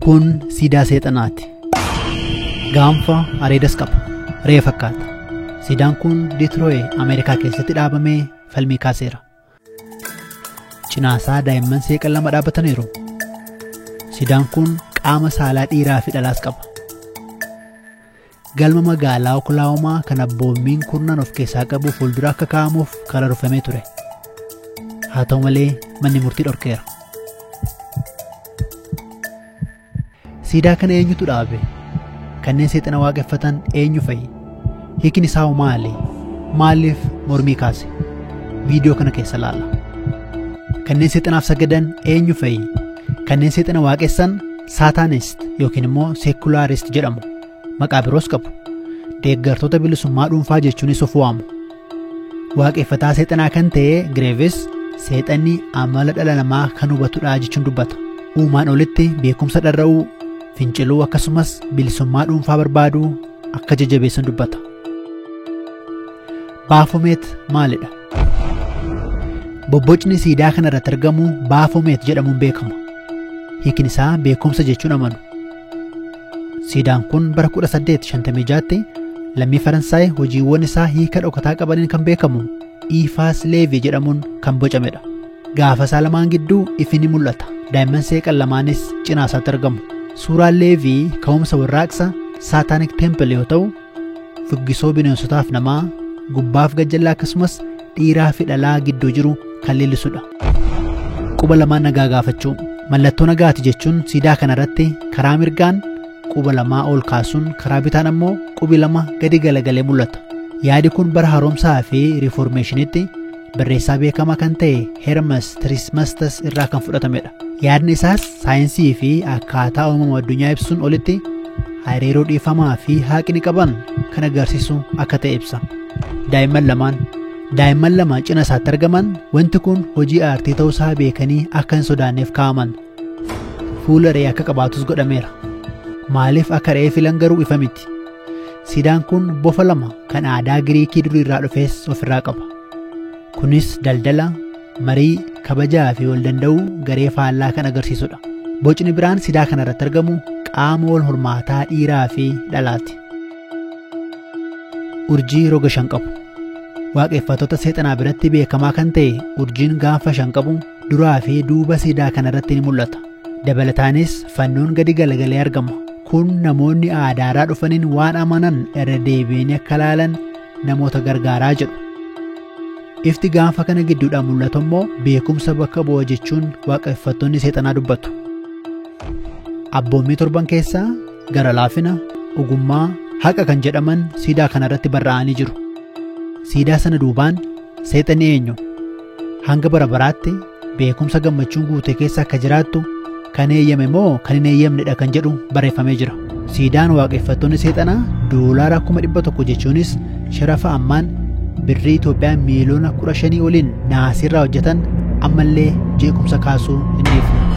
Kun siidaa seexanaati. Gaanfa areedas qaba. Re'ee fakkaata. Siidaan kun Diitirooyi Ameerikaa keessatti dhaabamee falmii kaaseera. Cinaasaa daa'imman seeqan lama dhaabbataniiru. Siidaan kun qaama saalaa dhiiraa fi dhalaas qaba. Galma magaalaa Oklaahomaa kan abboommiin kurnan of keessaa qabu fuuldura akka kaa'amuuf karoorfamee ture. Haa ta'u malee manni murtii dhorkeera. Siidaa kana eenyutu dhaabe? Kanneen seexana waaqeffatan eenyu fa'i? Hiikni isaa hoo maali? Maaliif mormii kaase? Viidiyoo kana keessa ilaala. Kanneen seexanaaf sagadan eenyu fa'i? Kanneen seexana waaqessan saataanist yookiin immoo seekulaarist jedhamu. Maqaa biroos qabu. Deeggartoota bilisummaa dhuunfaa jechuunis of waamu. Waaqeffataa seexanaa kan ta'e Gireevis seexanni amala dhala namaa kan hubatudha jechuun dubbata. Uumaan olitti beekumsa dharra'uu, finciluu akkasumas bilisummaa dhuunfaa barbaaduu akka jajjabeessan dubbata. Baafomeet maalidha? Bobbocni siidaa kana irratti argamu Baafomeet jedhamuun beekama. Hiikni isaa beekumsa jechuun amanu. Siidaan kun bara 1856tti lammii Faransaay hojiiwwan isaa hiika dhokataa qabaniin kan beekamu Iifaas Leevii jedhamuun kan bocamedha. Gaafa isaa lamaan gidduu ifi ni mul'ata. Daa'imman seeqan lamaanis cinaa isaatti argamu. Suuraan Leevii ka'umsa warraaqsa Saataanik Temple yoo ta'u, fuggisoo bineensotaaf namaa, gubbaaf gajjallaa akkasumas dhiiraa fi dhalaa gidduu jiru kan leellisudha. Quba lamaan nagaa gaafachuu mallattoo nagaati jechuun siidaa kanarratti karaa mirgaan quba lamaa ol kaasuun karaa bitaan ammoo qubi lama gadi galagalee mul'ata. Yaadi kun bara haaromsaa fi riiformeeshinitti barreessaa beekamaa kan ta'e Hermes Trismegistus irraa kan fudhatamedha. Yaadni isaas saayinsii fi akkaataa uumama addunyaa ibsuun olitti hariiroo dhiifamaa fi haqni qaban kan agarsiisu akka ta'e ibsa. Daa'imman lamaan Daa'imman lama cina isaatti argaman wanti kun hojii aartii ta'uusaa beekanii akka hin sodaanneef kaa'aman. Fuula re'ee akka qabaatus godhameera. Maaliif akka re'ee filan garuu ifa miti. Siidaan kun bofa lama kan aadaa Giriikii durii irraa dhufes ofirraa qaba. Kunis daldala, marii, kabajaa fi wal danda'uu garee faallaa kan agarsiisudha. Bocni biraan siidaa kanarratti argamu qaama wal hormaataa dhiiraa fi dhalaati. Urjii roga shan qabu. Waaqeffattoota seexanaa biratti beekamaa kan ta'e urjiin gaanfa shan qabu duraa fi duuba siidaa kanarratti ni mul'ata. Dabalataanis fannoon gadi galagalee argama. Kun namoonni aadaarraa dhufaniin waan amanan irra deebi'anii akka ilaalan namoota gargaaraa jedhu. Ifti gaanfa kana gidduudhaan mul'atu immoo beekumsa bakka bu'a jechuun waaqeffattoonni seexanaa dubbatu. Abboommii torban keessaa gara laafina, ogummaa, haqa kan jedhaman siidaa kanarratti barraa'anii jiru. Siidaa sana duubaan seexanni eenyu? Hanga bara baraatti beekumsa gammachuun guute keessa akka jiraattu kan eeyyame moo kan hin eeyyamnedha kan jedhu barreeffamee jira. Siidaan waaqeffattoonni seexanaa $100,000 jechuunis sharafa ammaan birrii Itoophiyaa miiliyoona 15 oliin naasirraa hojjetan ammallee jeequmsa kaasuu hin dhiifne.